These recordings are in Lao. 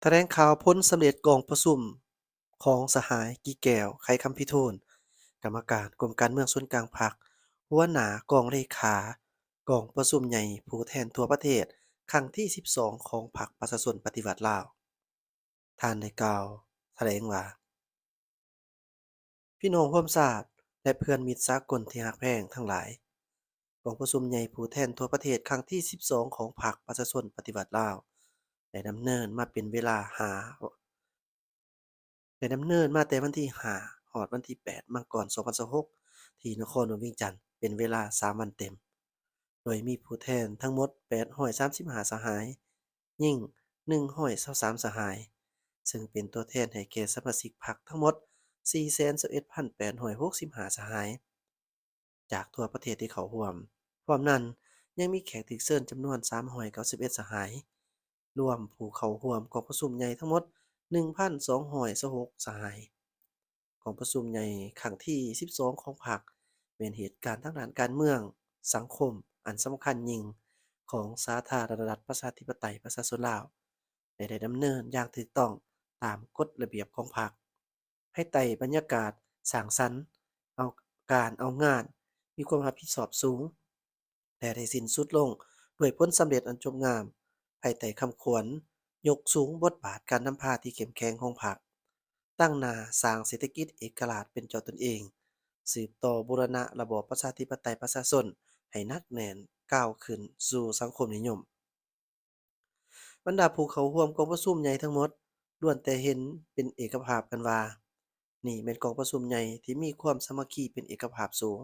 ຖະແຫຼງຂ່າວຜົນສຳເລັດກອງປະຊຸມຂອງສະຫາຍ ກີ່ແກ້ວ ໄຂຄຳພິທູນ, ກຳມະການກົມການເມືອງສູນກາງພັກ, ຫົວໜ້າກອງເລຂາກອງປະຊຸມໃຫຍ່ຜູ້ແທນທົ່ວປະເທດ ຄັ້ງທີສິບສອງ ຂອງພັກປະຊາຊົນປະຕິວັດລາວ. ທ່ານໄດ້ກ່າວຖະແຫຼງວ່າ, ພີ່ນ້ອງຮ່ວມຊາດ ແລະ ເພື່ອນມິດສາກົນທີ່ຮັກແພງທັງຫຼາຍ, ກອງປະຊຸມໃຫຍ່ຜູ້ແທນທົ່ວປະເທດຄັ້ງທີສິບສອງ ຂອງພັກປະຊາຊົນປະຕິວັດລາວ ໄດ້ດຳເນີນມາເປັນເວລາຫ້າ ໄດ້ດຳເນີນມາແຕ່ວັນທີຫ້າ ຮອດວັນທີແປດ ມັງກອນ ສອງພັນຊາວຫົກ ທີ່ນະຄອນຫຼວງວຽງຈັນ ເປັນເວລາສາມວັນເຕັມ. ໂດຍມີຜູ້ແທນທັງໝົດ ແປດຮ້ອຍສາມສິບຫ້າ ສະຫາຍ, ຍິງ ໜຶ່ງຮ້ອຍຊາວສາມ ສະຫາຍ, ເຊິ່ງເປັນຕົວແທນໃຫ້ແກ່ສະມາຊິກພັກທັງໝົດ ສີ່ແສນຊາວເອັດພັນແປດຮ້ອຍຫົກສິບຫ້າ ສະຫາຍ ຈາກທົ່ວປະເທດທີ່ເຂົ້າຮ່ວມ. ພ້ອມນັ້ນ, ຍັງມີແຂກຖືກເຊີນຈຳນວນ ສາມຮ້ອຍເກົ້າສິບເອັດ ສະຫາຍ, ລວມຜູ້ເຂົ້າຮ່ວມກອງປະຊຸມໃຫຍ່ທັງໝົດ ໜຶ່ງພັນສອງຮ້ອຍຊາວຫົກ ສະຫາຍ. ກອງປະຊຸມໃຫຍ່ຄັ້ງທີສິບສອງ ຂອງພັກ ແມ່ນເຫດການທາງດ້ານການເມືອງ, ສັງຄົມ ອັນສຳຄັນຍິ່ງຂອງສາທາລະນະລັດ ປະຊາທິປະໄຕ ປະຊາຊົນລາວ ແລະ ໄດ້ດຳເນີນຢ່າງຖືກຕ້ອງຕາມກົດລະບຽບຂອງພັກ, ພາຍໃຕ້ບັນຍາກາດສ້າງສັນ, ເອົາການເອົາງານ, ມີຄວາມຮັບຜິດຊອບສູງ ແລະ ໄດ້ສິ້ນສຸດລົງດ້ວຍຜົນສຳເລັດອັນຈົບງາມ, ພາຍໃຕ້ຄຳຂວັນຍົກສູງບົດບາດການນຳພາທີ່ເຂັ້ມແຂງຂອງພັກ, ຕັ້ງໜ້າສ້າງເສດຖະກິດເອກະລາດເປັນເຈົ້າຕົນເອງ, ສືບຕໍ່ບູລະນະລະບອບປະຊາທິປະໄຕປະຊາຊົນໃຫ້ໜັກແໜ້ນ, ກ້າວຂຶ້ນສູ່ສັງຄົມນິຍົມ. ບັນດາຜູ້ເຂົ້າຮ່ວມກອງປະຊຸມໃຫຍ່ທັງໝົດ ລ້ວນແຕ່ເຫັນເປັນເອກະພາບກັນວ່າ, ນີ້ແມ່ນກອງປະຊຸມໃຫຍ່ທີ່ມີຄວາມສາມັກຄີເປັນເອກະພາບສູງ,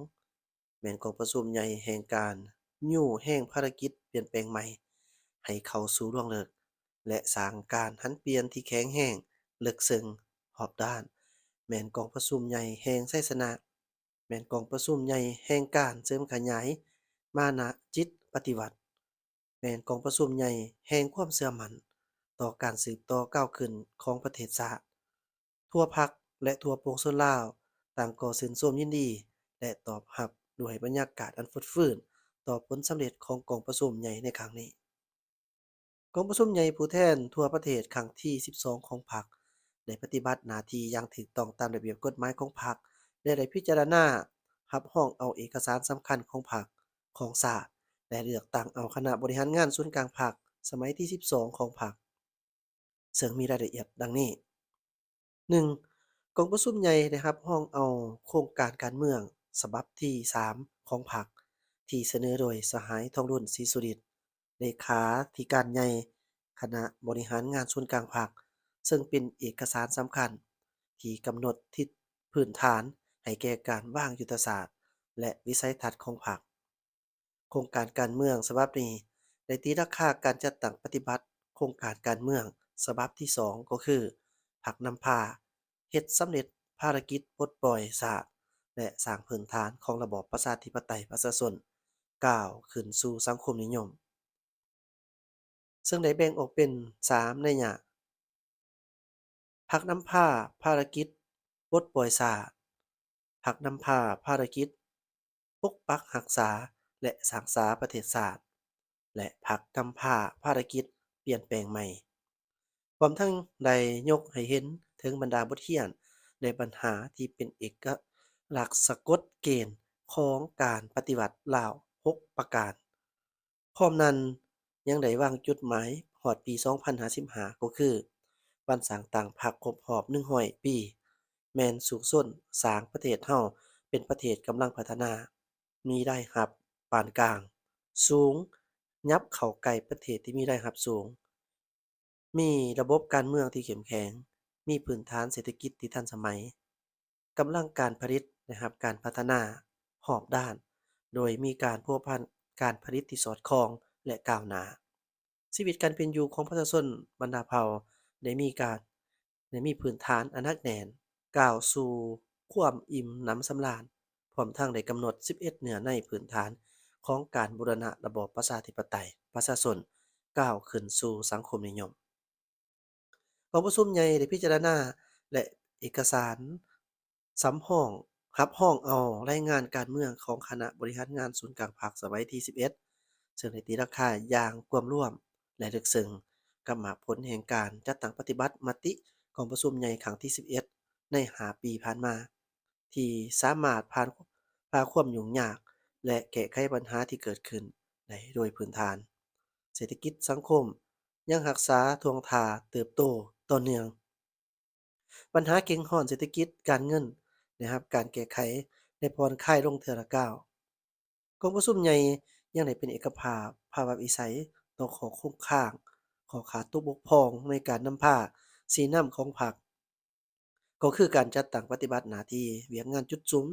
ແມ່ນກອງປະຊຸມໃຫຍ່ແຫ່ງການຍູ້ແຮງພາລະກິດປ່ຽນແປງໃໝ່ໃຫ້ເຂົ້າສູ່ລວງເລິກ ແລະ ສ້າງການຫັນປ່ຽນທີ່ແຂງແຮງ, ເລິກເຊິ່ງ, ຮອບດ້ານ, ແມ່ນກອງປະຊຸມໃຫຍ່ແຫ່ງໄຊຊະນະ, ແມ່ນກອງປະຊຸມໃຫຍ່ແຫ່ງການເສີມຂະຫຍາຍມານະຈິດປະຕິວັດ, ແມ່ນກອງປະຊຸມໃຫຍ່ແຫ່ງຄວາມເຊື່ອໝັ້ນຕໍ່ການສືບຕໍ່ກ້າວຂຶ້ນຂອງປະເທດຊາດ. ທົ່ວພັກ ແລະ ທົ່ວປວງຊົນລາວ ຕ່າງກໍຊື່ນຊົມຍິນດີ ແລະ ຕອບຮັບດ້ວຍບັນຍາກາດອັນຟົດຟື້ນຕໍ່ຜົນສຳເລັດຂອງກອງປະຊຸມໃຫຍ່ໃນຄັ້ງນີ້. ກອງປະຊຸມໃຫຍ່ຜູ້ແທນທົ່ວປະເທດຄັ້ງທີສິບສອງ ຂອງພັກ ໄດ້ປະຕິບັດໜ້າທີ່ຢ່າງຖືກຕ້ອງຕາມລະບຽບກົດໝາຍຂອງພັກ ແລະ ໄດ້ພິຈາລະນາຮັບຮອງເອົາເອກະສານສຳຄັນຂອງພັກ, ຂອງຊາດ ແລະ ເລືອກຕັ້ງເອົາຄະນະບໍລິຫານງານສູນກາງພັກສະໄໝທີສິບສອງ ຂອງພັກ. ເຊິ່ງມີລາຍລະອຽດດັ່ງນີ້. ໜຶ່ງ, ກອງປະຊຸມໃຫຍ່ໄດ້ຮັບຮອງເອົາໂຄງການການເມືອງສະບັບທີສາມຂອງພັກ ທີ່ສະເໜີໂດຍສະຫາຍ ທອງລຸນ ສີສຸລິດ ເລຂາທິການໃຫຍ່ຄະນະບໍລິຫານງານສູນກາງພັກ, ເຊິ່ງເປັນເອກະສານສຳຄັນທີ່ກຳນົດທິດພື້ນຖານໃຫ້ແກ່ການວາງຍຸດທະສາດ ແລະ ວິໄສທັດຂອງພັກ. ໂຄງການການເມືອງສະບັບນີ້ ໄດ້ຕີລາຄາການຈັດຕັ້ງປະຕິບັດໂຄງການການເມືອງສະບັບທີສອງ ກໍຄື ພັກນຳພາເຮັດສຳເລັດພາລະກິດປົດປ່ອຍຊາດ ແລະ ສ້າງພື້ນຖານຂອງລະບອບປະຊາທິປະໄຕປະຊາຊົນ ກ້າວຂຶ້ນສູ່ສັງຄົມນິຍົມ. ເຊິ່ງໄດ້ແບ່ງອອກເປັນສາມໄລຍະ. ພັກນຳພາພາລະກິດປົດປ່ອຍຊາດ, ພັກນຳພາພາລະກິດປົກປັກຮັກສາ ແລະ ສ້າງສາປະເທດຊາດ ແລະ ພັກນຳພາພາລະກິດປ່ຽນແປງໃໝ່. ພ້ອມທັງໄດ້ຍົກໃຫ້ເຫັນເຖິງບັນດາບົດຮຽນ ແລະ ບັນຫາທີ່ເປັນເອກະລັກສະກົດເກນຂອງການປະຕິວັດລາວຫົກປະການ. ພ້ອມນັ້ນຍັງໄດ້ວາງຈຸດໝາຍຮອດປີສອງພັນຫ້າສິບຫ້າ ກໍຄື ວັນສ້າງຕັ້ງພັກຄົບຮອບໜຶ່ງຮ້ອຍປີ, ແມ່ນສູ້ຊົນສ້າງປະເທດເຮົາເປັນປະເທດກຳລັງພັດທະນາ, ມີລາຍຮັບປານກາງ, ສູງ, ຫຍັບເຂົ້າໃກ້ປະເທດທີ່ມີລາຍຮັບສູງ, ມີລະບົບການເມືອງທີ່ເຂັ້ມແຂງ, ມີພື້ນຖານເສດຖະກິດທີ່ທັນສະໄໝ, ກຳລັງການຜະລິດໄດ້ຮັບການພັດທະນາຮອບດ້ານ, ໂດຍມີການພົວພັນການຜະລິດທີ່ສອດຄ່ອງ ແລະ ກ້າວໜ້າ. ຊີວິດການເປັນຢູ່ຂອງປະຊາຊົນບັນດາເຜົ່າໄດ້ມີການ ໄດ້ມີພື້ນຖານອັນໜັກແໜ້ນ, ກ້າວສູ່ຄວາມອີ່ມໜຳສຳລານ, ພ້ອມທັງໄດ້ກຳນົດສິບເອັດເນື້ອໃນພື້ນຖານຂອງການບູລະນະລະບອບປະຊາທິປະໄຕປະຊາຊົນ ກ້າວຂຶ້ນສູ່ສັງຄົມນິຍົມ. ກອງປະຊຸມໃຫຍ່ໄດ້ພິຈາລະນາ ແລະ ເອກະສານສຳຮອງ ຮັບຮອງເອົາລາຍງານການເມືອງຂອງຄະນະບໍລິຫານງານສູນກາງພັກສະໄໝທີສິບເອັດ ເຊິ່ງໄດ້ຕີລາຄາຢ່າງກວມລວມ ແລະ ເລິກເຊິ່ງ ກັບໝາກຜົນແຫ່ງການຈັດຕັ້ງປະຕິບັດມະຕິກອງປະຊຸມໃຫຍ່ຄັ້ງທີສິບເອັດ ໃນຫ້າປີຜ່ານມາ ທີ່ສາມາດຜ່ານ ຜ່າຄວາມຫຍຸ້ງຍາກ ແລະ ແກ້ໄຂບັນຫາທີ່ເກີດຂຶ້ນໄດ້ໂດຍພື້ນຖານ. ເສດຖະກິດສັງຄົມຍັງຮັກສາທ່ວງທ່າເຕີບໂຕຕໍ່ເນື່ອງ. ບັນຫາເຄັ່ງຮ້ອນເສດຖະກິດການເງິນໄດ້ຮັບການແກ້ໄຂ ແລະ ຜ່ອນຄາຍລົງເທື່ອລະກ້າວ. ກອງປະຊຸມໃຫຍ່ຍັງໄດ້ເປັນເອກະພາບ ພາວະວິໄສຕໍ່ຂໍ້ຄົງຄ້າງ, ຂໍ້ຂາດຕົກບົກຜ່ອງໃນການນຳພາຊີ້ນຳຂອງພັກ, ກໍຄືການຈັດຕັ້ງປະຕິບັດໜ້າທີ່ວຽກງານຈຸດສຸມ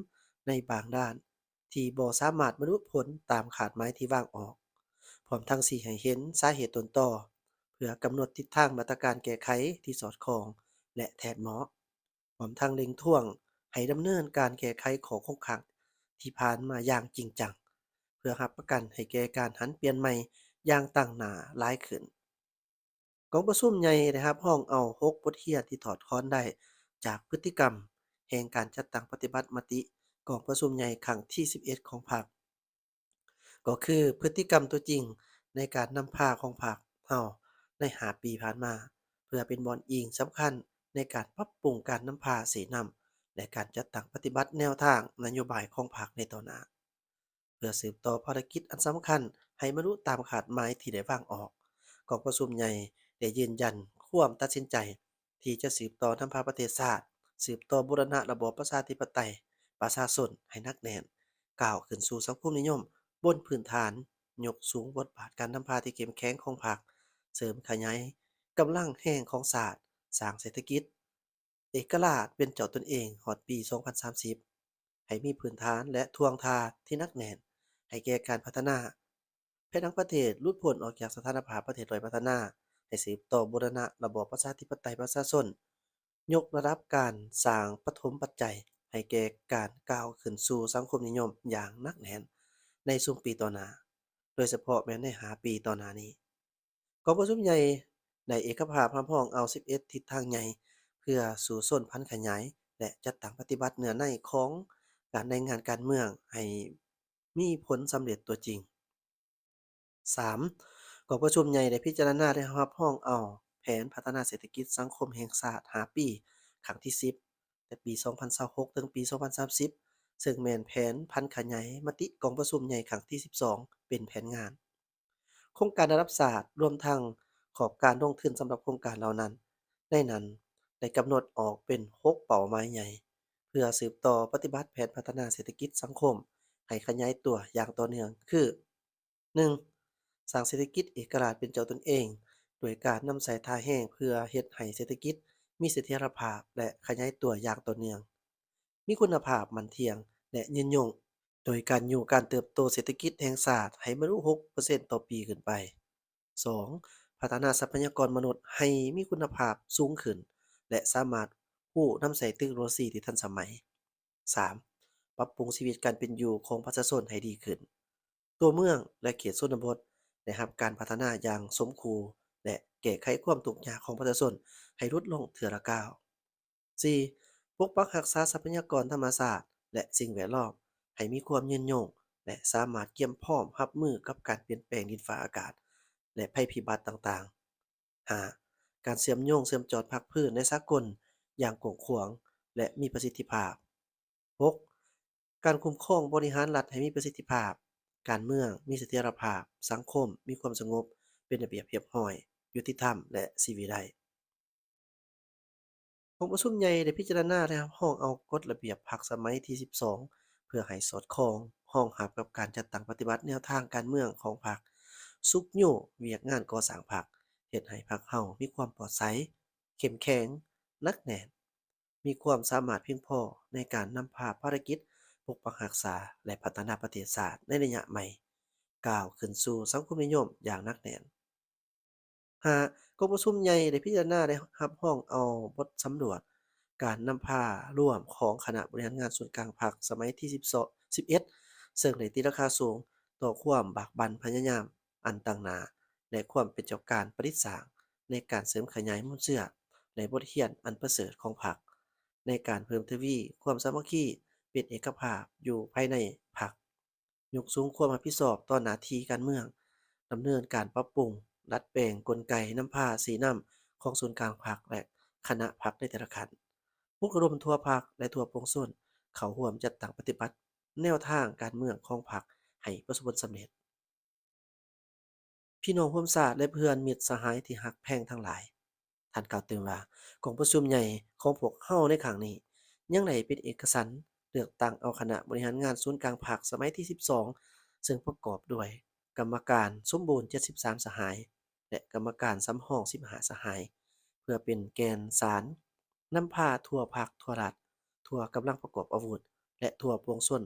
ໃນບາງດ້ານ ທີ່ບໍ່ສາມາດບັນລຸຜົນຕາມຄາດໝາຍທີ່ວາງອອກ, ພ້ອມທັງຊີ້ໃຫ້ເຫັນສາເຫດຕົ້ນຕໍ ເພື່ອກຳນົດທິດທາງມາດຕະການແກ້ໄຂທີ່ສອດຄ່ອງ ແລະ ແທດເໝາະ, ພ້ອມທັງເລັ່ງທວງໃຫ້ດຳເນີນການແກ້ໄຂຂໍ້ຄົງຄ້າງທີ່ຜ່ານມາຢ່າງຈິງຈັງ ເພື່ອຮັບປະກັນໃຫ້ແກ່ການຫັນປ່ຽນໃໝ່ຢ່າງຕັ້ງໜ້າຫຼາຍຂຶ້ນ. ກອງປະຊຸມໃຫຍ່ໄດ້ຮັບຮອງເອົາຫົກບົດຮຽນທີ່ຖອດຖອນໄດ້ຈາກພຶດຕິກຳແຫ່ງການຈັດຕັ້ງປະຕິບັດມະຕິກອງປະຊຸມໃຫຍ່ຄັ້ງທີສິບເອັດຂອງພັກ, ກໍຄືພຶດຕິກຳຕົວຈິງໃນການນຳພາຂອງພັກເຮົາໃນຫ້າປີຜ່ານມາ ເພື່ອເປັນບ່ອນອີງສຳຄັນໃນການປັບປຸງການນຳພາຊີ້ນຳ ແລະ ການຈັດຕັ້ງປະຕິບັດແນວທາງນະໂຍບາຍຂອງພັກໃນຕໍ່ໜ້າ. ເພື່ອສືບຕໍ່ພາລະກິດອັນສຳຄັນໃຫ້ບັນລຸຕາມຄາດໝາຍທີ່ໄດ້ວາງອອກ, ກອງປະຊຸມໃຫຍ່ໄດ້ຢືນຢັນຄວາມຕັດສິນໃຈທີ່ຈະສືບຕໍ່ນຳພາປະເທດຊາດ, ສືບຕໍ່ບູລະນະລະບອບປະຊາທິປະໄຕປະຊາຊົນໃຫ້ໜັກແໜ້ນ, ກ້າວຂຶ້ນສູ່ສັງຄົມນິຍົມບົນພື້ນຖານຍົກສູງບົດບາດການນຳພາທີ່ເຂັ້ມແຂງຂອງພັກ, ເສີມຂະຫຍາຍກຳລັງແຮງຂອງຊາດ, ສ້າງເສດຖະກິດ ເອກະລາດເປັນເຈົ້າຕົນເອງຮອດປີສອງພັນສາມສິບ ໃຫ້ມີພື້ນຖານ ແລະ ທ່ວງທ່າທີ່ໜັກແໜ້ນໃຫ້ແກ່ການພັດທະນາ, ແຜ່ນທາງປະເທດຫຼຸດພົ້ນອອກຈາກສະຖານະພາບປະເທດດ້ອຍພັດທະນາ, ໃຫ້ສືບຕໍ່ບູລະນະລະບອບປະຊາທິປະໄຕປະຊາຊົນ, ຍົກລະດັບການສ້າງປະຖົມປັດໄຈໃຫ້ແກ່ການກ້າວຂຶ້ນສູ່ສັງຄົມນິຍົມຢ່າງໜັກແໜ້ນໃນຊຸມປີຕໍ່ໜ້າ, ໂດຍສະເພາະແມ່ນໃນຫ້າປີຕໍ່ໜ້ານີ້. ກອງປະຊຸມໃຫຍ່ໄດ້ເອກະພາບຮັບຮອງເອົາສິບເອັດທິດທາງໃຫຍ່ ເພື່ອສູ້ຊົນຜັນຂະຫຍາຍ ແລະ ຈັດຕັ້ງປະຕິບັດເນື້ອໃນຂອງການລາຍງານການເມືອງໃຫ້ມີຜົນສຳເລັດຕົວຈິງ. ສາມ, ກອງປະຊຸມໃຫຍ່ໄດ້ພິຈາລະນາ ແລະ ຮັບຮອງເອົາແຜນພັດທະນາເສດຖະກິດສັງຄົມແຫ່ງຊາດຫ້າປີ ຄັ້ງທີສິບ ແຕ່ປີສອງພັນຊາວຫົກ ເຖິງປີສອງພັນສາມສິບ ເຊິ່ງແມ່ນແຜນຜັນຂະຫຍາຍມະຕິກອງປະຊຸມໃຫຍ່ຄັ້ງທີສິບສອງ ເປັນແຜນງານ. ໂຄງການລະດັບຊາດ ລວມທັງຂອບການລົງທຶນສຳລັບໂຄງການເຫຼົ່ານັ້ນ, ໃນນັ້ນໄດ້ກຳນົດອອກເປັນຫົກເປົ້າໝາຍໃຫຍ່ ເພື່ອສືບຕໍ່ປະຕິບັດແຜນພັດທະນາເສດຖະກິດສັງຄົມໃຫ້ຂະຫຍາຍຕົວຢ່າງຕໍ່ເນື່ອງ ຄື ໜຶ່ງ, ສ້າງເສດຖະກິດເອກະລາດເປັນເຈົ້າຕົນເອງ ໂດຍການນຳໃຊ້ທ່າແຮງເພື່ອເຮັດໃຫ້ເສດຖະກິດມີສະຖຽນລະພາບ ແລະ ຂະຫຍາຍຕົວຢ່າງຕໍ່ເນື່ອງ, ມີຄຸນນະພາບໝັ້ນທ່ຽງ ແລະ ຍືນຍົງ. ໂດຍການຍູ້ການເຕີບໂຕເສດຖະກິດແຫ່ງຊາດໃຫ້ບັນລຸຫົກເປີເຊັນຕໍ່ປີຂຶ້ນໄປ. ສອງ, ພັດທະນາຊັບພະຍາກອນມະນຸດໃຫ້ມີຄຸນນະພາບສູງຂຶ້ນ ແລະ ສາມາດຮູ້ນຳໃຊ້ເຕັກໂນໂລຊີທີ່ທັນສະໄໝ. ສາມ, ປັບປຸງຊີວິດການເປັນຢູ່ຂອງປະຊາຊົນໃຫ້ດີຂຶ້ນ. ຕົວເມືອງ ແລະ ເຂດຊົນນະບົດໄດ້ຮັບການພັດທະນາຢ່າງສົມຄູ່ ແລະ ແກ້ໄຂຄວາມທຸກຍາກຂອງປະຊາຊົນໃຫ້ຫຼຸດລົງເທື່ອລະກ້າວ. ສີ່, ປົກປັກຮັກສາຊັບພະຍາກອນທຳມະຊາດ ແລະ ສິ່ງແວດລ້ອມໃຫ້ມີຄວາມຍືນຍົງ ແລະ ສາມາດກຽມພ້ອມຮັບມືກັບການປ່ຽນແປງດິນຟ້າອາກາດ ແລະ ໄພພິບັດຕ່າງໆ. ຫ້າ, ການເຊື່ອມໂຍງເຊື່ອມຈອດພາກພື້ນ ແລະ ສາກົນຢ່າງກວ້າງຂວາງ ແລະ ມີປະສິດທິພາບ. ຫົກ, ການຄຸ້ມຄອງບໍລິຫານລັດໃຫ້ມີປະສິດທິພາບ, ການເມືອງມີສະຖຽນລະພາບ, ສັງຄົມມີຄວາມສະຫງົບ, ເປັນລະບຽບຮຽບຮ້ອຍ, ຍຸຕິທຳ ແລະ ຊີວິໄລ. ກອງປະຊຸມໃຫຍ່ໄດ້ພິຈາລະນາ ແລະ ຮັບຮອງເອົາກົດລະບຽບພັກສະໄໝທີສິບສອງ ເພື່ອໃຫ້ສອດຄ່ອງຮອງຮັບກັບການຈັດຕັ້ງປະຕິບັດແນວທາງການເມືອງຂອງພັກ, ຊຸກຍູ້ວຽກງານກໍ່ສ້າງພັກ, ເຮັດໃຫ້ພັກເຮົາມີຄວາມປອດໃສ, ເຂັ້ມແຂງ, ໜັກແໜ້ນ, ມີຄວາມສາມາດພຽງພໍໃນການນຳພາພາລະກິດປົກປັກຮັກສາ ແລະ ພັດທະນາປະເທດຊາດໃນໄລຍະໃໝ່ ກ້າວຂຶ້ນສູ່ສັງຄົມນິຍົມຢ່າງໜັກແໜ້ນ. ຫ້າ, ກອງປະຊຸມໃຫຍ່ໄດ້ພິຈາລະນາ ແລະ ຮັບຮອງເອົາບົດສຳຫຼວດການນຳພາລວມຂອງຄະນະບໍລິຫານງານສູນກາງພັກສະໄໝທີສິບສອງ ສິບເອັດ ເຊິ່ງໄດ້ຕີລາຄາສູງຕໍ່ຄວາມບາກບັ່ນພະຍາຍາມອັນຕັ້ງໜ້າ ແລະ ຄວາມເປັນເຈົ້າການປະດິດສ້າງໃນການເສີມຂະຫຍາຍມູນເຊື້ອ ແລະ ບົດຮຽນອັນປະເສີດຂອງພັກ ໃນການເພີ່ມທະວີຄວາມສາມັກຄີເປັນເອກະພາບຢູ່ພາຍໃນພັກ. ຍົກສູງຄວາມຮັບຜິດຊອບຕໍ່ໜ້າທີ່ການເມືອງ, ດຳເນີນການປັບປຸງ ດັດແປງກົນໄກນຳພາຊີ້ນຳຂອງສູນກາງພັກ ແລະ ຄະນະພັກໃນແຕ່ລະຂັ້ນ, ປຸກລະດົມທົ່ວພັກ ແລະ ທົ່ວປວງຊົນເຂົ້າຮ່ວມຈັດຕັ້ງປະຕິບັດແນວທາງການເມືອງຂອງພັກໃຫ້ປະສົບຜົນສຳເລັດ. ພີ່ນ້ອງຮ່ວມຊາດ ແລະ ເພື່ອນມິດສະຫາຍທີ່ຮັກແພງທັງຫຼາຍ, ທ່ານກ່າວຕື່ມວ່າ ກອງປະຊຸມໃຫຍ່ຂອງພວກເຮົາໃນຄັ້ງນີ້ ຍັງໄດ້ເປັນເອກະສັນເລືອກຕັ້ງເອົາຄະນະບໍລິຫານງານສູນກາງພັກສະໄໝທີສິບສອງ ເຊິ່ງປະກອບດ້ວຍກຳມະການສົມບູນເຈັດສິບສາມສະຫາຍ ແລະ ກຳມະການສຳຮອງສິບຫ້າສະຫາຍ ເພື່ອເປັນແກ່ນສານນຳພາທົ່ວພັກ, ທົ່ວລັດ, ທົ່ວກຳລັງປະກອບອາວຸດ ແລະ ທົ່ວປວງຊົນ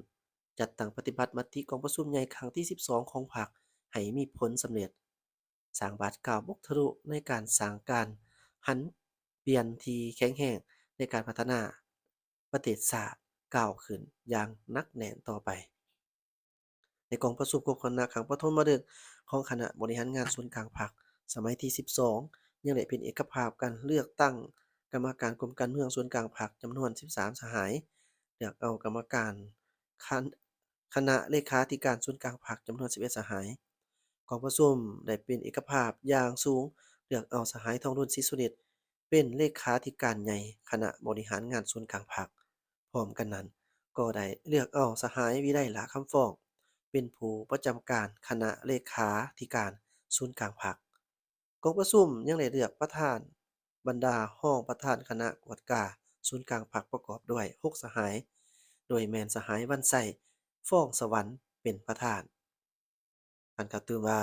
ຈັດຕັ້ງປະຕິບັດມະຕິກອງປະຊຸມໃຫຍ່ຄັ້ງທີສິບສອງຂອງພັກໃຫ້ມີຜົນສຳເລັດ, ສ້າງບາດກ້າວບຸກທະລຸໃນການສ້າງການຫັນປ່ຽນທີ່ແຂງແຮງໃນການພັດທະນາປະເທດຊາດກ້າວຂຶ້ນຢ່າງໜັກແໜ້ນຕໍ່ໄປ. ໃນກອງປະຊຸມຄົບຄະນະຄັ້ງປະຖົມມະລຶກຂອງຄະນະບໍລິຫານງານສູນກາງພັກສະໄໝທີສິບສອງ ຍັງໄດ້ເປັນເອກະພາບການເລືອກຕັ້ງກຳມະການກົມການເມືອງສູນກາງພັກຈຳນວນສິບສາມສະຫາຍ, ເລືອກເອົາກຳມະການ ຄະ ຄະນະເລຂາທິການສູນກາງພັກຈຳນວນສິບເອັດສະຫາຍ. ກອງປະຊຸມໄດ້ເປັນເອກະພາບຢ່າງສູງ ເລືອກເອົາສະຫາຍ ທອງລຸນ ສີສຸລິດ ເປັນເລຂາທິການໃຫຍ່ຄະນະບໍລິຫານງານສູນກາງພັກ. ພ້ອມກັນນັ້ນ ກໍໄດ້ເລືອກເອົາສະຫາຍ ວິໄລ ຫຼ້າຄຳຟອງ ເປັນຜູ້ປະຈຳການຄະນະເລຂາທິການສູນກາງພັກ. ກອງປະຊຸມຍັງໄດ້ເລືອກປະທານ, ບັນດາຮອງປະທານຄະນະກວດກາສູນກາງພັກປະກອບດ້ວຍຫົກສະຫາຍ, ໂດຍແມ່ນສະຫາຍ ວັນໄຊ ຟອງສະຫວັນ ເປັນປະທານ. ທ່ານກ່າວຕື່ມວ່າ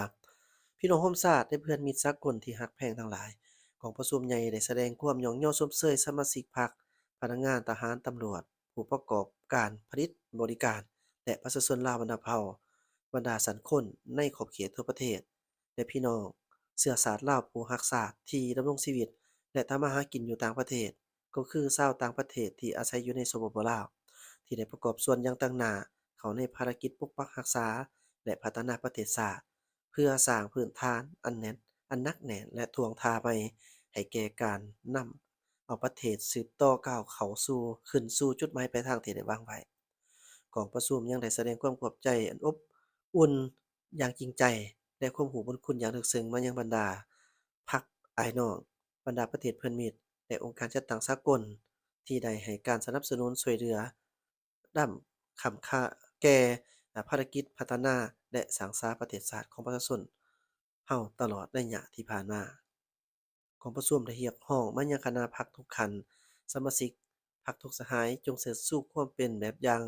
ພີ່ນ້ອງຮ່ວມຊາດ ແລະ ເພື່ອນມິດສາກົນທີ່ຮັກແພງທັງຫຼາຍ, ກອງປະຊຸມໃຫຍ່ໄດ້ສະແດງຄວາມຍ້ອງຍໍຊົມເຊີຍສະມາຊິກພັກ, ພະນັກງານ, ທະຫານ, ຕຳຫຼວດ, ຜູ້ປະກອບການຜະລິດບໍລິການ ແລະ ປະຊາຊົນລາວບັນດາເຜົ່າ, ບັນດາຊັ້ນຄົນໃນຂອບເຂດທົ່ວປະເທດ ແລະ ພີ່ນ້ອງເຊື້ອຊາດລາວຜູ້ຮັກຊາດທີ່ດຳລົງຊີວິດ ແລະ ທຳມາຫາກິນຢູ່ຕ່າງປະເທດ, ກໍຄືຊາວຕ່າງປະເທດທີ່ອາໄສຢູ່ໃນ ສປປ ລາວ ທີ່ໄດ້ປະກອບສ່ວນຢ່າງຕັ້ງໜ້າເຂົ້າໃນພາລະກິດປົກປັກຮັກສາ ແລະ ພັດທະນາປະເທດຊາດ ເພື່ອສ້າງພື້ນຖານອັນແໜ້ນ, ອັນໜັກແໜ້ນ ແລະ ທ່ວງທ່າໃໝ່ໃຫ້ແກ່ການນຳເອົາປະເທດສືບຕໍ່ກ້າວເຂົ້າສູ່, ຂຶ້ນສູ່ຈຸດໝາຍປາຍທາງທີ່ໄດ້ວາງໄວ້. ກອງປະຊຸມຍັງໄດ້ສະແດງຄວາມຂອບໃຈອັນອົບອຸ່ນຢ່າງຈິງໃຈ ແລະ ຄວາມຮູ້ບຸນຄຸນຢ່າງເລິກເຊິ່ງມາຍັງບັນດາພັກອ້າຍນ້ອງ, ບັນດາປະເທດເພື່ອນມິດ ແລະ ອົງການຈັດຕັ້ງສາກົນ ທີ່ໄດ້ໃຫ້ການສະໜັບສະໜູນຊ່ວຍເຫຼືອ ດຳຄ້ຳຄ່າແກ່ພາລະກິດພັດທະນາ ແລະ ສ້າງສາປະເທດຊາດຂອງປະຊາຊົນເຮົາຕະຫຼອດໄລຍະທີ່ຜ່ານມາ. ກອງປະຊຸມໄດ້ຮຽກຮ້ອງມາຍັງຄະນະພັກທຸກຂັ້ນ, ສະມາຊິກພັກທຸກສະຫາຍ ຈົ່ງເຊີດຊູຄວາມເປັນແບບຢ່າງ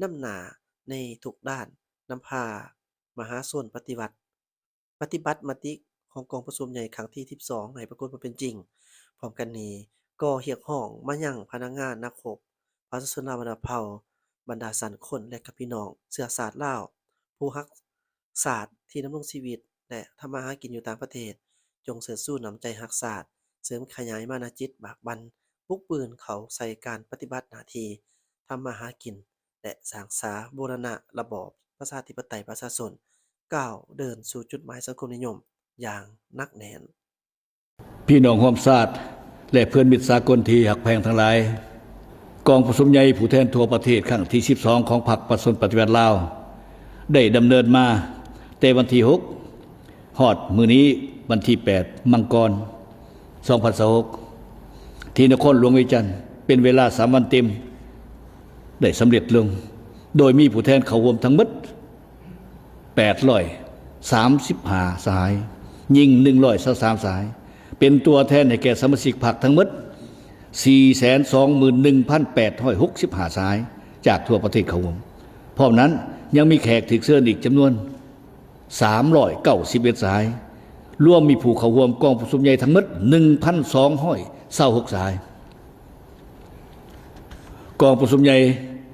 ນຳໜ້າໃນທຸກດ້ານ, ນຳພາມະຫາຊົນປະຕິວັດ ປະຕິບັດມະຕິຂອງກອງປະຊຸມໃຫຍ່ຄັ້ງທີສິບສອງໃຫ້ປາກົດວ່າເປັນຈິງ. ພ້ອມກັນນີ້ ກໍຮຽກຮ້ອງມາຍັງພະນັກງານ, ນັກຮົບ, ປະຊາຊົນລາວບັນດາເຜົ່າ, ບັນດາຊັ້ນຄົນ ແລະ ກັບພີ່ນ້ອງເຊື້ອຊາດລາວ ຜູ້ຮັກຊາດທີ່ດຳລົງຊີວິດ ແລະ ທຳມາຫາກິນຢູ່ຕ່າງປະເທດ, ຈົ່ງເຊີດຊູນ້ຳໃຈຮັກຊາດ, ເສີມຂະຫຍາຍມານະຈິດບາກບັ່ນ, ປຸກບືນເຂົ້າໃສ່ການປະຕິບັດໜ້າທີ່ທຳມາຫາກິນ ແລະ ສ້າງສາບູລະນະລະບອບປະຊາທິປະໄຕປະຊາຊົນ ກ້າວເດີນສູ່ຈຸດໝາຍສັງຄົມນິຍົມຢ່າງໜັກແໜ້ນ. ພີ່ນ້ອງຮ່ວມຊາດ ແລະ ເພື່ອນມິດສາກົນທີ່ຮັກແພງທັງຫຼາຍ, ກອງປະຊຸມໃຫຍ່ຜູ້ແທນທົ່ວປະເທດຄັ້ງທີສິບສອງຂອງພັກປະຊາຊົນປະຕິວັດລາວ ໄດ້ດຳເນີນມາແຕ່ວັນທີຫົກ ຮອດມື້ນີ້ວັນທີແປດ ມັງກອນ ສອງພັນຊາວຫົກ ທີ່ນະຄອນຫຼວງວຽງຈັນ ເປັນເວລາສາມວັນເຕັມ ໄດ້ສຳເລັດລົງ ໂດຍມີຜູ້ແທນເຂົ້າຮ່ວມທັງໝົດ ແປດຮ້ອຍສາມສິບຫ້າສະຫາຍ, ຍິງໜຶ່ງຮ້ອຍຊາວສາມສະຫາຍ, ເປັນຕົວແທນໃຫ້ແກ່ສະມາຊິກພັກທັງໝົດ ສີ່ແສນສອງໝື່ນໜຶ່ງພັນແປດຮ້ອຍຫົກສິບຫ້າສະຫາຍ ຈາກທົ່ວປະເທດເຂົ້າຮ່ວມ. ພ້ອມນັ້ນຍັງມີແຂກຖືກເຊີນອີກຈຳນວນ ສາມຮ້ອຍເກົ້າສິບເອັດສະຫາຍ, ລວມມີຜູ້ເຂົ້າຮ່ວມກອງປະຊຸມໃຫຍ່ທັງໝົດ ໜຶ່ງພັນສອງຮ້ອຍຊາວຫົກສະຫາຍ. ກອງປະຊຸມໃຫຍ່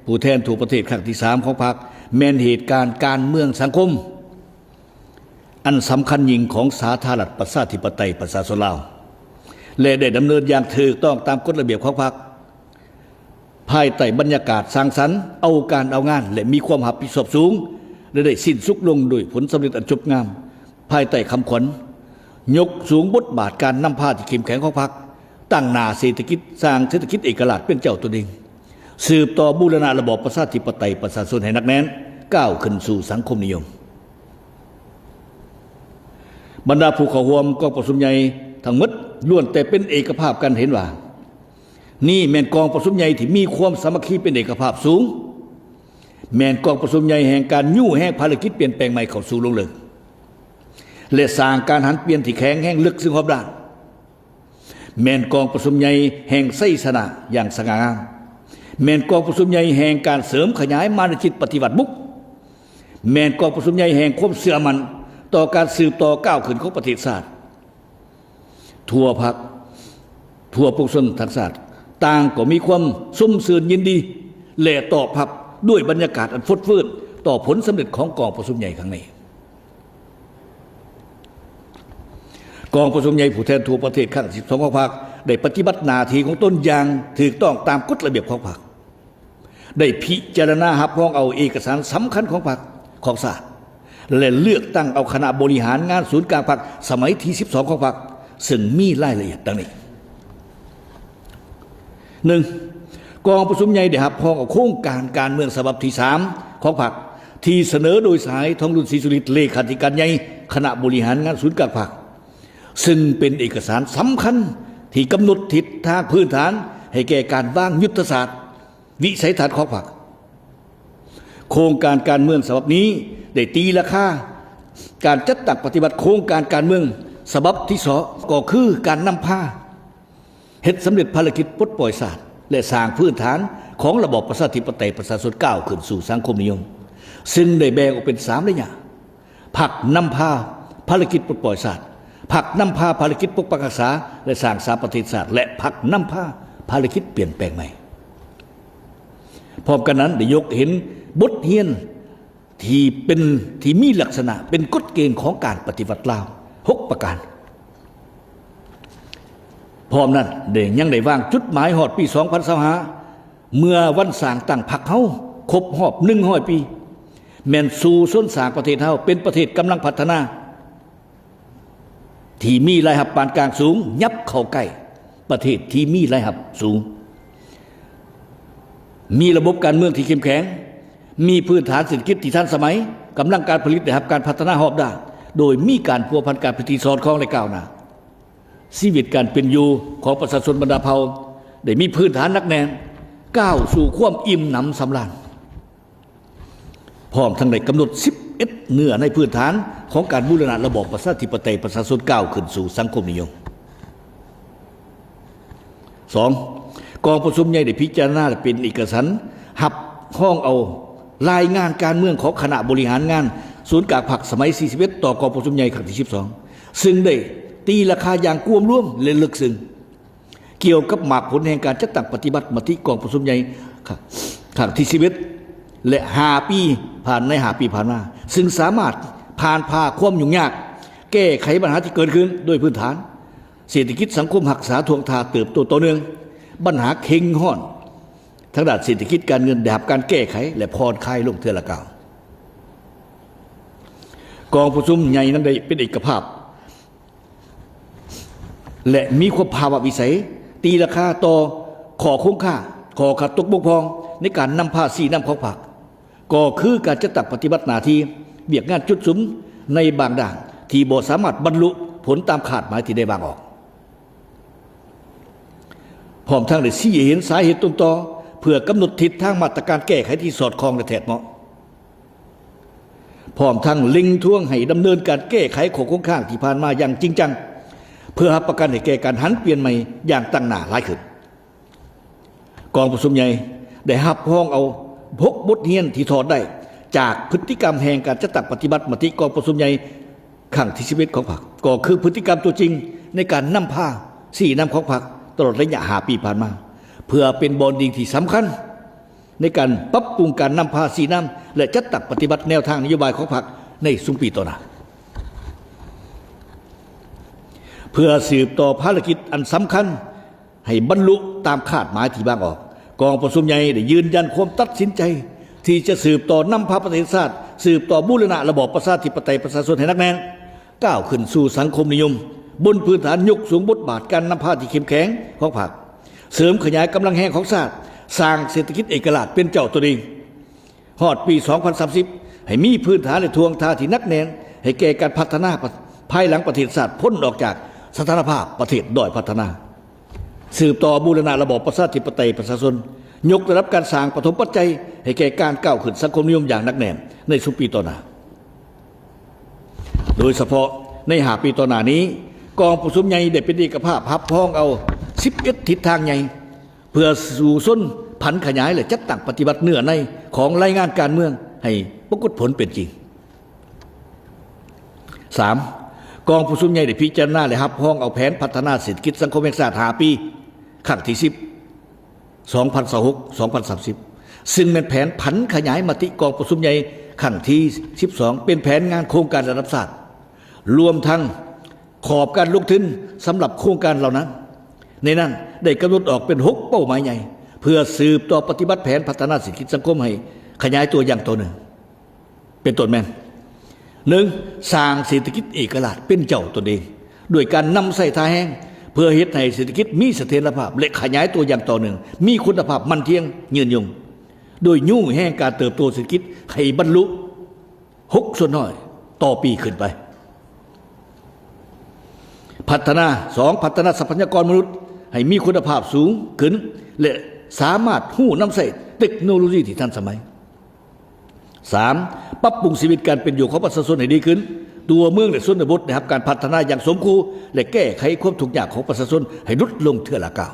ຜູ້ແທນທົ່ວປະເທດຄັ້ງທີສາມຂອງພັກ ແມ່ນເຫດການການເມືອງສັງຄົມອັນສຳຄັນຍິ່ງຂອງສາທາລະລັດປະຊາທິປະໄຕປະຊາຊົນລາວ ແລະ ໄດ້ດຳເນີນຢ່າງຖືກຕ້ອງຕາມກົດລະບຽບຂອງພັກ. ພາຍໃຕ້ບັນຍາກາດສ້າງສັນ, ເອົາການເອົາງານ ແລະ ມີຄວາມຮັບຜິດຊອບສູງ ແລະ ໄດ້ສິ້ນສຸດລົງດ້ວຍຜົນສຳເລັດອັນຈົບງາມ, ພາຍໃຕ້ຄຳຂວັນ ຍົກສູງບົດບາດການນຳພາທີ່ເຂັ້ມແຂງຂອງພັກ, ຕັ້ງໜ້າເສດຖະກິດ, ສ້າງເສດຖະກິດເອກະລາດເປັນເຈົ້າຕົນເອງ, ສືບຕໍ່ບູລະນະລະບອບປະຊາທິປະໄຕປະຊາຊົນໃຫ້ໜັກແໜ້ນ, ກ້າວຂຶ້ນສູ່ສັງຄົມນິຍົມ. ບັນດາຜູ້ເຂົ້າຮ່ວມກອງປະຊຸມໃຫຍ່ທັງໝົດ ລ້ວນແຕ່ເປັນເອກະພາບກັນເຫັນວ່າ ນີ້ແມ່ນກອງປະຊຸມໃຫຍ່ທີ່ມີຄວາມສາມັກຄີເປັນເອກະພາບສູງ, ແມ່ນກອງປະຊຸມໃຫຍ່ແຫ່ງການຍູ້ແຮງພາລະກິດປ່ຽນແປງໃໝ່ເຂົ້າສູ່ລົງເລິກ ແລະ ສ້າງການຫັນປ່ຽນທີ່ແຂງແຮງເລິກເຊິ່ງຮອບດ້ານ, ແມ່ນກອງປະຊຸມໃຫຍ່ແຫ່ງໄຊຊະນະຢ່າງສະຫງ່າງາມ, ແມ່ນກອງປະຊຸມໃຫຍ່ແຫ່ງການເສີມຂະຫຍາຍມານະຈິດປະຕິວັດບຸກ, ແມ່ນກອງປະຊຸມໃຫຍ່ແຫ່ງຄວາມເຊື່ອໝັ້ນຕໍ່ການສືບຕໍ່ກ້າວຂຶ້ນຂອງປະເທດຊາດ. ທົ່ວພັກ, ທົ່ວປວງຊົນທັງຊາດ ຕ່າງກໍມີຄວາມຊົມຊື່ນຍິນດີ ແລະ ຕອບຮັບດ້ວຍບັນຍາກາດອັນຟົດຟື້ນຕໍ່ຜົນສຳເລັດຂອງກອງປະຊຸມໃຫຍ່ຄັ້ງນີ້. ກອງປະຊຸມໃຫຍ່ຜູ້ແທນທົ່ວປະເທດຄັ້ງທີສິບສອງຂອງພັກ ໄດ້ປະຕິບັດໜ້າທີ່ຂອງຕົນຢ່າງຖືກຕ້ອງຕາມກົດລະບຽບຂອງພັກ, ໄດ້ພິຈາລະນາຮັບຮອງເອົາເອກະສານສຳຄັນຂອງພັກ, ຂອງຊາດ ແລະ ເລືອກຕັ້ງເອົາຄະນະບໍລິຫານງານສູນກາງພັກສະໄໝທີສິບສອງຂອງພັກ, ເຊິ່ງມີລາຍລະອຽດດັ່ງນີ້. ໜຶ່ງ, ກອງປະຊຸມໃຫຍ່ໄດ້ຮັບຮອງເອົາໂຄງການການເມືອງສະບັບທີສາມຂອງພັກ ທີ່ສະເໜີໂດຍ ສະຫາຍ ທອງລຸນ ສີສຸລິດ ເລຂາທິການໃຫຍ່ຄະນະບໍລິຫານງານສູນກາງພັກ, ເຊິ່ງເປັນເອກະສານສຳຄັນທີ່ກຳນົດທິດທາງພື້ນຖານໃຫ້ແກ່ການວາງຍຸດທະສາດ, ວິໄສທັດຂອງພັກ. ໂຄງການການເມືອງສະບັບນີ້ໄດ້ຕີລາຄາການຈັດຕັ້ງປະຕິບັດໂຄງການການເມືອງສະບັບທີສອງ ກໍຄືການນຳພາເຮັດສຳເລັດພາລະກິດປົດປ່ອຍຊາດ ແລະ ສ້າງພື້ນຖານຂອງລະບອບປະຊາທິປະໄຕປະຊາຊົນກ້າວຂຶ້ນສູ່ສັງຄົມນິຍົມ, ເຊິ່ງໄດ້ແບ່ງອອກເປັນສາມໄລຍະ. ພັກນຳພາພາລະກິດປົດປ່ອຍຊາດ, ພັກນຳພາພາລະກິດປົກປັກຮັກສາ ແລະ ສ້າງສາປະເທດຊາດ ແລະ ພັກນຳພາພາລະກິດປ່ຽນແປງໃໝ່. ພ້ອມກັນນັ້ນ ໄດ້ຍົກເຫັນບົດຮຽນທີ່ເປັນ, ທີ່ມີລັກສະນະເປັນກົດເກນຂອງການປະຕິວັດລາວ ຫົກປະການ. ພ້ອມນັ້ນ ໄດ້, ຍັງໄດ້ວາງຈຸດໝາຍຮອດປີສອງພັນຊາວຫ້າ ເມື່ອວັນສ້າງຕັ້ງພັກເຮົາຄົບຮອບໜຶ່ງຮ້ອຍປີ, ແມ່ນສູ້ຊົນສ້າງປະເທດເຮົາເປັນປະເທດກຳລັງພັດທະນາ ທີ່ມີລາຍຮັບປານກາງສູງ ຫຍັບເຂົ້າໃກ້ປະເທດທີ່ມີລາຍຮັບສູງ, ມີລະບົບການເມືອງທີ່ເຂັ້ມແຂງ, ມີພື້ນຖານເສດຖະກິດທີ່ທັນສະໄໝ, ກຳລັງການຜະລິດໄດ້ຮັບການພັດທະນາຮອບດ້ານ ໂດຍມີການພົວພັນການພິທີສອດຄ່ອງ ແລະ ກ້າວໜ້າ. ຊີວິດການເປັນຢູ່ຂອງປະຊາຊົນບັນດາເຜົ່າໄດ້ມີພື້ນຖານໜັກແໜ້ນ, ກ້າວສູ່ຄວາມອີ່ມໜຳສຳລານ. ພ້ອມທັງໄດ້ກຳນົດສິບເອັດເນື້ອໃນພື້ນຖານຂອງການບູລະນະລະບອບປະຊາທິປະໄຕປະຊາຊົນກ້າວຂຶ້ນສູ່ສັງຄົມນິຍົມ. ສອງ, ກອງປະຊຸມໃຫຍ່ໄດ້ພິຈາລະນາ ແລະ ເປັນເອກະສັນຮັບຮອງເອົາລາຍງານການເມືອງຂອງຄະນະບໍລິຫານງານສູນກາງພັກສະໄໝທີສີ່ສິບເອັດ ຕໍ່ກອງປະຊຸມໃຫຍ່ຄັ້ງທີສິບສອງ ເຊິ່ງໄດ້ຕີລາຄາຢ່າງກວມລວມ ແລະ ເລິກເຊິ່ງ ກ່ຽວກັບໝາກຜົນແຫ່ງການຈັດຕັ້ງປະຕິບັດມະຕິກອງປະຊຸມໃຫຍ່ຄັ້ງທີສິບເອັດ ແລະ ຫ້າປີຜ່ານ, ໃນຫ້າປີຜ່ານມາ, ເຊິ່ງສາມາດຜ່ານຜ່າຄວາມຫຍຸ້ງຍາກ, ແກ້ໄຂບັນຫາທີ່ເກີດຂຶ້ນດ້ວຍພື້ນຖານເສດຖະກິດສັງຄົມ, ຮັກສາທ່ວງທ່າເຕີບໂຕຕໍ່ເນື່ອງ, ບັນຫາເຄັ່ງຮ້ອນທາງດ້ານເສດຖະກິດການເງິນໄດ້ຮັບການແກ້ໄຂ ແລະ ຜ່ອນຄາຍລົງເທື່ອລະກ້າວ. ກອງປະຊຸມໃຫຍ່ນັ້ນໄດ້ເປັນເອກະພາບ ແລະ ມີຄວາມພາວະວິໄສ ຕີລາຄາຕໍ່ຂໍ້ຄົງຄ້າງ, ຂໍ້ຂັດຕົກບົກຜ່ອງໃນການນຳພາຊີ້ນຳຂອງພັກ, ກໍຄືການຈັດຕັ້ງປະຕິບັດໜ້າທີ່, ວຽກງານຈຸດສຸມໃນບາງດ້ານທີ່ບໍ່ສາມາດບັນລຸຜົນຕາມຄາດໝາຍທີ່ໄດ້ວາງອອກ. ພ້ອມທັງໄດ້ຊີ້ໃຫ້ເຫັນສາເຫດຕົ້ນຕໍ ເພື່ອກຳນົດທິດທາງມາດຕະການແກ້ໄຂທີ່ສອດຄ່ອງ ແລະ ແທດເໝາະ. ພ້ອມທັງເລັ່ງທວງໃຫ້ດຳເນີນການແກ້ໄຂຂໍ້ຄົງຄ້າງທີ່ຜ່ານມາຢ່າງຈິງຈັງ ເພື່ອຮັບປະກັນໃຫ້ແກ່ການຫັນປ່ຽນໃໝ່ຢ່າງຕັ້ງໜ້າຫຼາຍຂຶ້ນ. ກອງປະຊຸມໃຫຍ່ໄດ້ຮັບຮອງເອົາຫົກບົດຮຽນທີ່ຖອດໄດ້ຈາກພຶດຕິກຳແຫ່ງການຈັດຕັ້ງປະຕິບັດມະຕິກອງປະຊຸມໃຫຍ່ຄັ້ງທີສິບເອັດຂອງພັກ, ກໍຄືພຶດຕິກຳຕົວຈິງໃນການນຳພາຊີ້ນຳຂອງພັກຕະຫຼອດໄລຍະຫ້າປີຜ່ານມາ, ເພື່ອເປັນບ່ອນອີງທີ່ສຳຄັນ ໃນການປັບປຸງການນຳພາຊີ້ນຳ ແລະ ຈັດຕັ້ງປະຕິບັດແນວທາງນະໂຍບາຍຂອງພັກໃນຊຸມປີຕໍ່ໜ້າ, ເພື່ອສືບຕໍ່ພາລະກິດອັນສຳຄັນໃຫ້ບັນລຸຕາມຄາດໝາຍທີ່ວາງອອກ. ກອງປະຊຸມໃຫຍ່ໄດ້ຢືນຢັນຄວາມຕັດສິນໃຈທີ່ຈະສືບຕໍ່ນຳພາປະເທດຊາດ, ສືບຕໍ່ບູລະນະລະບອບປະຊາທິປະໄຕປະຊາຊົນໃຫ້ໜັກແໜ້ນ, ກ້າວຂຶ້ນສູ່ສັງຄົມນິຍົມ ບົນພື້ນຖານຍົກສູງບົດບາດການນຳພາທີ່ເຂັ້ມແຂງຂອງພັກ, ເສີມຂະຫຍາຍກຳລັງແຮງຂອງຊາດ, ສ້າງເສດຖະກິດເອກະລາດເປັນເຈົ້າຕົນເອງ ຮອດປີສອງພັນສາມສິບ ໃຫ້ມີພື້ນຖານ ແລະ ທ່ວງທ່າທີ່ໜັກແໜ້ນໃຫ້ແກ່ການພັດທະນາປະ, ພາຍຫຼັງປະເທດຊາດພົ້ນອອກຈາກສະຖານະພາບປະເທດດ້ອຍພັດທະນາ, ສືບຕໍ່ບູລະນະລະບອບປະຊາທິປະໄຕປະຊາຊົນ, ຍົກລະດັບການສ້າງປະຖົມປັດໄຈໃຫ້ແກ່ການກ້າວຂຶ້ນສັງຄົມນິຍົມຢ່າງໜັກແໜ້ນໃນຊຸມປີຕໍ່ໜ້າ. ໂດຍສະເພາະໃນຫ້າປີຕໍ່ໜ້ານີ້, ກອງປະຊຸມໃຫຍ່ໄດ້ເປັນເອກະພາບຮັບຮອງເອົາສິບເອັດທິດທາງໃຫຍ່ ເພື່ອສູ້ຊົນຜັນຂະຫຍາຍ ແລະ ຈັດຕັ້ງປະຕິບັດເນື້ອໃນຂອງລາຍງານການເມືອງໃຫ້ປາກົດຜົນເປັນຈິງ. ສາມ, ກອງປະຊຸມໃຫຍ່ໄດ້ພິຈາລະນາ ແລະ ຮັບຮອງເອົາແຜນພັດທະນາເສດຖະກິດສັງຄົມແຫ່ງຊາດຫ້າປີ ຄັ້ງທີສິບ ສອງພັນຊາວຫົກ ສອງພັນສາມສິບ ຊຶ່ງແມ່ນແຜນຜັນຂະຫຍາຍມະຕິກອງປະຊຸມໃຫຍ່ຄັ້ງທີສິບສອງ ເປັນແຜນງານໂຄງການລະດັບຊາດ, ລວມທັງຂອບການລົງທຶນສຳລັບໂຄງການເຫຼົ່ານັ້ນ. ໃນນັ້ນໄດ້ກຳນົດອອກເປັນຫົກເປົ້າໝາຍໃຫຍ່ ເພື່ອສືບຕໍ່ປະຕິບັດແຜນພັດທະນາເສດຖະກິດສັງຄົມໃຫ້ຂະຫຍາຍຕົວຢ່າງຕໍ່ເນື່ອງ. ເປັນຕົ້ນແມ່ນ ໜຶ່ງ, ສ້າງເສດຖະກິດເອກະລາດເປັນເຈົ້າຕົນເອງ ດ້ວຍການນຳໃຊ້ທ່າແຮງ ເພື່ອເຮັດໃຫ້ເສດຖະກິດມີສະເຖັຍລະພາບ ແລະ ຂະຫຍາຍຕົວຢ່າງຕໍ່ເນື່ອງ, ມີຄຸນນະພາບໝັ້ນທ່ຽງ, ຍືນຍົງ, ໂດຍຍູ້ແຮງການເຕີບໂຕເສດຖະກິດໃຫ້ບັນລຸຫົກສ່ວນຮ້ອຍຕໍ່ປີຂຶ້ນໄປ. ພັດທະນາ, ສອງ, ພັດທະນາຊັບພະຍາກອນມະນຸດໃຫ້ມີຄຸນນະພາບສູງຂຶ້ນ ແລະ ສາມາດຮູ້ນຳໃຊ້ເຕັກໂນໂລຢີທີ່ທັນສະໄໝ. ສາມ, ປັບປຸງຊີວິດການເປັນຢູ່ຂອງປະຊາຊົນໃຫ້ດີຂຶ້ນ, ຕົວເມືອງ ແລະ ຊົນນະບົດໄດ້ຮັບການພັດທະນາຢ່າງສົມຄູ່ ແລະ ແກ້ໄຂຄວາມທຸກຍາກຂອງປະຊາຊົນໃຫ້ຫຼຸດລົງເທື່ອລະກ້າວ.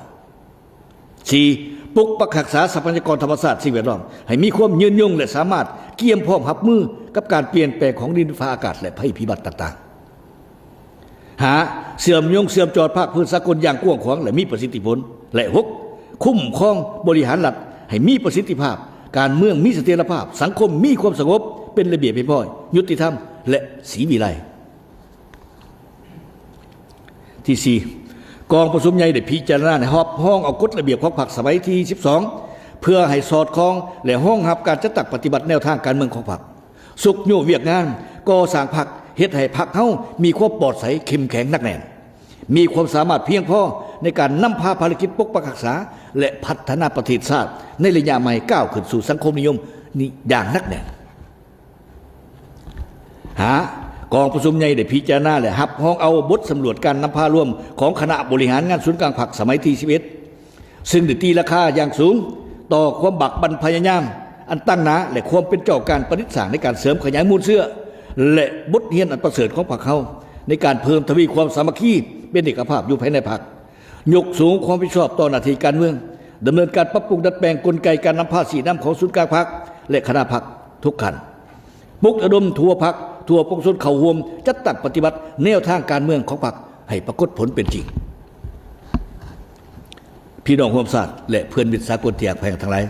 ສີ່, ປົກປັກຮັກສາຊັບພະຍາກອນທຳມະຊາດ ສິ່ງແວດລ້ອມໃຫ້ມີຄວາມຍືນຍົງ ແລະ ສາມາດກຽມພ້ອມຮັບມືກັບການປ່ຽນແປງຂອງດິນຟ້າອາກາດ ແລະ ໄພພິບັດຕ່າງໆ. ຫ້າ, ເຊື່ອມໂຍງເຊື່ອມຈອດພາກພື້ນສາກົນຢ່າງກວ້າງຂວາງ ແລະ ມີປະສິດທິຜົນ. ແລະ ຫົກ, ຄຸ້ມຄອງບໍລິຫານລັດໃຫ້ມີປະສິດທິພາບ, ການເມືອງມີສະເຖັຍລະພາບ, ສັງຄົມມີຄວາມສະຫງົບ, ເປັນລະບຽບຮຽບຮ້ອຍ, ຍຸຕິທຳ ແລະ ສີວິໄລ. ທີສີ່, ກອງປະຊຸມໃຫຍ່ໄດ້ພິຈາລະນາ ແລະ ຮັບຮອງເອົາກົດລະບຽບຂອງພັກສະໄໝທີສິບສອງ ເພື່ອໃຫ້ສອດຄ່ອງ ແລະ ຮອງຮັບການຈັດຕັ້ງປະຕິບັດແນວທາງການເມືອງຂອງພັກ. ຊຸກຍູ້ວຽກງານກໍ່ສ້າງພັກ ເຮັດໃຫ້ພັກເຮົາມີຄວາມປອດໃສ, ເຂັ້ມແຂງ, ໜັກແໜ້ນ, ມີຄວາມສາມາດພຽງພໍໃນການນຳພາພາລະກິດປົກປັກຮັກສາ ແລະ ພັດທະນາປະເທດຊາດໃນໄລຍະໃໝ່ ກ້າວຂຶ້ນສູ່ສັງຄົມນິຍົມນີ້ຢ່າງໜັກແໜ້ນ. ຫ້າ, ກອງປະຊຸມໃຫຍ່ໄດ້ພິຈາລະນາ ແລະ ຮັບຮອງເອົາບົດສຳຫຼວດການນຳພາລວມຂອງຄະນະບໍລິຫານງານສູນກາງພັກສະໄໝທີສິບເອັດ ຊຶ່ງໄດ້ຕີລາຄາຢ່າງສູງຕໍ່ຄວາມບາກບັ່ນພະຍາຍາມອັນຕັ້ງໜ້າ ແລະ ຄວາມເປັນເຈົ້າການປະດິດສ້າງໃນການເສີມຂະຫຍາຍມູນເຊື້ອ ແລະ ບົດຮຽນອັນປະເສີດຂອງພັກເຮົາໃນການເພີ່ມທະວີຄວາມສາມັກຄີເປັນເອກະພາບຢູ່ພາຍໃນພັກ, ຍົກສູງຄວາມຮັບຜິດຊອບຕໍ່ໜ້າທີ່ການເມືອງ, ດຳເນີນການປັບປຸງດັດແປງກົນໄກການນຳພາຊີ້ນຳຂອງສູນກາງພັກ ແລະ ຄະນະພັກທຸກຂັ້ນ, ປຸກລະດົມທົ່ວພັກ, ທົ່ວປວງຊົນເຂົ້າຮ່ວມຈັດຕັ້ງປະຕິບັດແນວທາງການເມືອງຂອງພັກໃຫ້ປາກົດຜົນເປັນຈິງ. ພີ່ນ້ອງຮ່ວມຊາດ ແລະ ເພື່ອນມິດສາກົນທີ່ຮັກແພງທັງຫຼາຍ,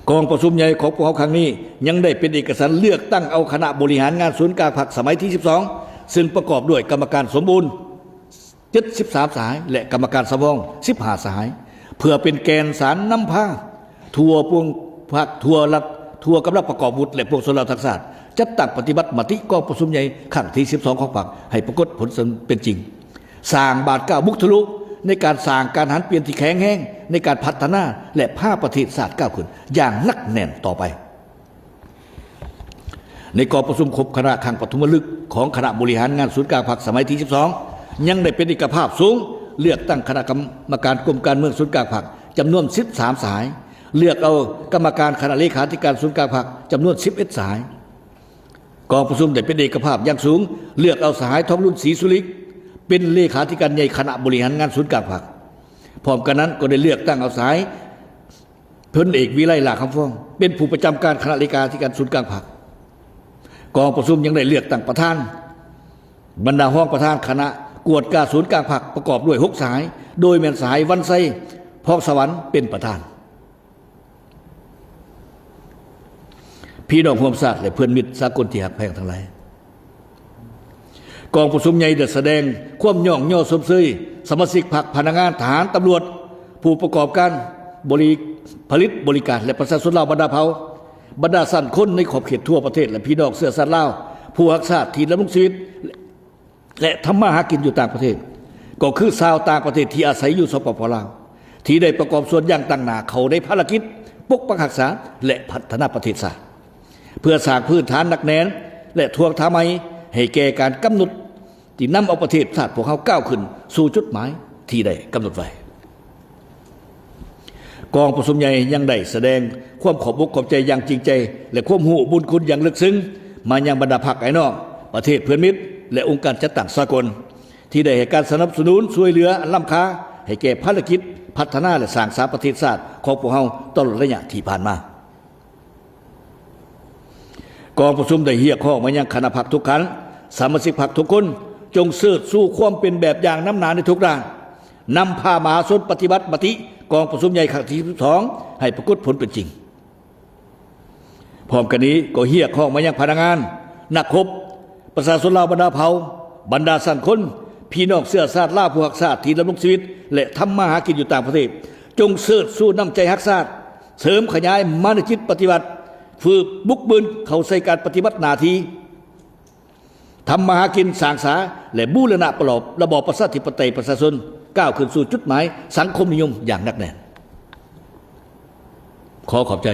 ກອງປະຊຸມໃຫຍ່ຂອງພວກເຮົາຄັ້ງນີ້ ຍັງໄດ້ເປັນເອກະສັນເລືອກຕັ້ງເອົາຄະນະບໍລິຫານງານສູນກາງພັກສະໄໝທີສິບສອງ ຊຶ່ງປະກອບດ້ວຍກຳມະການສົມບູນ ເຈັດສິບສາມສະຫາຍ ແລະ ກຳມະການສຳຮອງສິບຫ້າສະຫາຍ ເພື່ອເປັນແກ່ນສານນຳພາທົ່ວພວກພັກ, ທົ່ວລັດ, ທົ່ວກຳລັງປະກອບອາວຸດ ແລະ ປວງຊົນລາວທັງຊາດ ຈັດຕັ້ງປະຕິບັດມະຕິກອງປະຊຸມໃຫຍ່ຄັ້ງທີສິບສອງຂອງພັກໃຫ້ປາກົດຜົນເປັນຈິງ, ສ້າງບາດກ້າວບຸກທະລຸໃນການສ້າງການຫັນປ່ຽນທີ່ແຂງແຮງໃນການພັດທະນາ ແລະ ພາປະເທດຊາດກ້າວຂຶ້ນຢ່າງໜັກແໜ້ນຕໍ່ໄປ. ໃນກອງປະຊຸມຄົບຄະນະຄັ້ງປະຖົມມະລຶກຂອງຄະນະບໍລິຫານງານສູນກາງພັກສະໄໝທີສິບສອງ ຍັງໄດ້ເປັນເອກະພາບສູງເລືອກຕັ້ງຄະນະກຳມະການກົມການເມືອງສູນກາງພັກຈຳນວນສິບສາມສະຫາຍ, ເລືອກເອົາກຳມະການຄະນະເລຂາທິການສູນກາງພັກຈຳນວນສິບເອັດສະຫາຍ. ກອງປະຊຸມໄດ້ເປັນເອກະພາບຢ່າງສູງເລືອກເອົາສະຫາຍ ທອງລຸນ ສີສຸລິກ ເປັນເລຂາທິການໃຫຍ່ຄະນະບໍລິຫານງານສູນກາງພັກ. ພ້ອມກັນນັ້ນກໍໄດ້ເລືອກຕັ້ງເອົາສະຫາຍ ພົນເອກ ວິໄລ ຫຼ້າຄຳຟອງ ເປັນຜູ້ປະຈຳການຄະນະເລຂາທິການສູນກາງພັກ. ກອງປະຊຸມຍັງໄດ້ເລືອກຕັ້ງປະທານ, ບັນດາຮອງປະທານຄະນະກວດກາສູນກາງພັກ ປະກອບດ້ວຍຫົກສະຫາຍ, ໂດຍແມ່ນສະຫາຍ ວັນໄຊ ພອງສະຫວັນ ເປັນປະທານ. ພີ່ນ້ອງຮ່ວມຊາດ ແລະ ເພື່ອນມິດສາກົນທີ່ຮັກແພງທັງຫຼາຍ, ກອງປະຊຸມໃຫຍ່ໄດ້ສະແດງຄວາມຍ້ອງຍໍຊົມເຊີຍສະມາຊິກພັກ, ພະນັກງານ, ທະຫານ, ຕຳຫຼວດ, ຜູ້ປະກອບການບໍລິ ຜະລິດບໍລິການ ແລະ ປະຊາຊົນລາວບັນດາເຜົ່າ, ບັນດາຊັ້ນຄົນໃນຂອບເຂດທົ່ວປະເທດ ແລະ ພີ່ນ້ອງເຊື້ອຊາດລາວຜູ້ຮັກຊາດທີ່ດຳລົງຊີວິດ ແລະ ທຳມາຫາກິນຢູ່ຕ່າງປະເທດ, ກໍຄືຊາວຕ່າງປະເທດທີ່ອາໄສຢູ່ ສປປ ລາວ ທີ່ໄດ້ປະກອບສ່ວນຢ່າງຕັ້ງໜ້າເຂົ້າໃນພາລະກິດປົກປັກຮັກສາ ແລະ ພັດທະນາປະເທດຊາດ ເພື່ອສ້າງພື້ນຖານໜັກແໜ້ນ ແລະ ທວງຖາມໃໝ່ ໃຫ້ແກ່ການກຳນົດ ທີ່ນຳເອົາປະເທດຊາດພວກເຮົາກ້າວຂຶ້ນສູ່ຈຸດໝາຍທີ່ໄດ້ກຳນົດໄວ້. ກອງປະຊຸມໃຫຍ່ຍັງໄດ້ສະແດງຄວາມຂອບອົກຂອບໃຈຢ່າງຈິງໃຈ ແລະ ຄວາມຮູ້ບຸນຄຸນຢ່າງເລິກເຊິ່ງ ມາຍັງບັນດາພັກອ້າຍນ້ອງ, ປະເທດເພື່ອນມິດ ແລະ ອົງການຈັດຕັ້ງສາກົນ ທີ່ໄດ້ໃຫ້ການສະໜັບສະໜູນຊ່ວຍເຫຼືອອັນລ້ຳຄ່າ ໃຫ້ແກ່ພາລະກິດພັດທະນາ ແລະ ສ້າງສາປະເທດຊາດຂອງພວກເຮົາຕະຫຼອດໄລຍະທີ່ຜ່ານມາ. ກອງປະຊຸມໄດ້ຮຽກຮ້ອງມາຍັງຄະນະພັກທຸກຂັ້ນ, ສະມາຊິກພັກທຸກຄົນ ຈົ່ງເຊີດຊູຄວາມເປັນແບບຢ່າງນຳໜ້າໃນທຸກດ້ານ, ນຳພາມະຫາຊົນປະຕິບັດມະຕິກອງປະຊຸມໃຫຍ່ຄັ້ງທີສິບສອງ ໃຫ້ປາກົດຜົນເປັນຈິງ. ພ້ອມກັນນີ້ກໍຮຽກຮ້ອງມາຍັງພະນັກງານ, ນັກຮົບ, ປະຊາຊົນລາວບັນດາເຜົ່າ, ບັນດາຊັ້ນຄົນ, ພີ່ນ້ອງເຊື້ອຊາດລາວຜູ້ຮັກຊາດທີ່ດຳລົງຊີວິດ ແລະ ທຳມາຫາກິນຢູ່ຕ່າງປະເທດ, ຈົ່ງເຊີດຊູນ້ຳໃຈຮັກຊາດ, ເສີມຂະຫຍາຍມານະຈິດປະຕິວັດ, ຝຶກບຸກບືນເຂົ້າໃສ່ການປະຕິບັດໜ້າທີ່, ທຳມາຫາກິນ, ສ້າງສາ ແລະ ບູລະນະປະລອບລະບອບປະຊາທິປະໄຕປະຊາຊົນ ກ້າວຂຶ້ນສູ່ຈຸດໝາຍສັງຄົມນິຍົມຢ່າງໜັກແໜ້ນ. ຂໍຂອບໃຈ.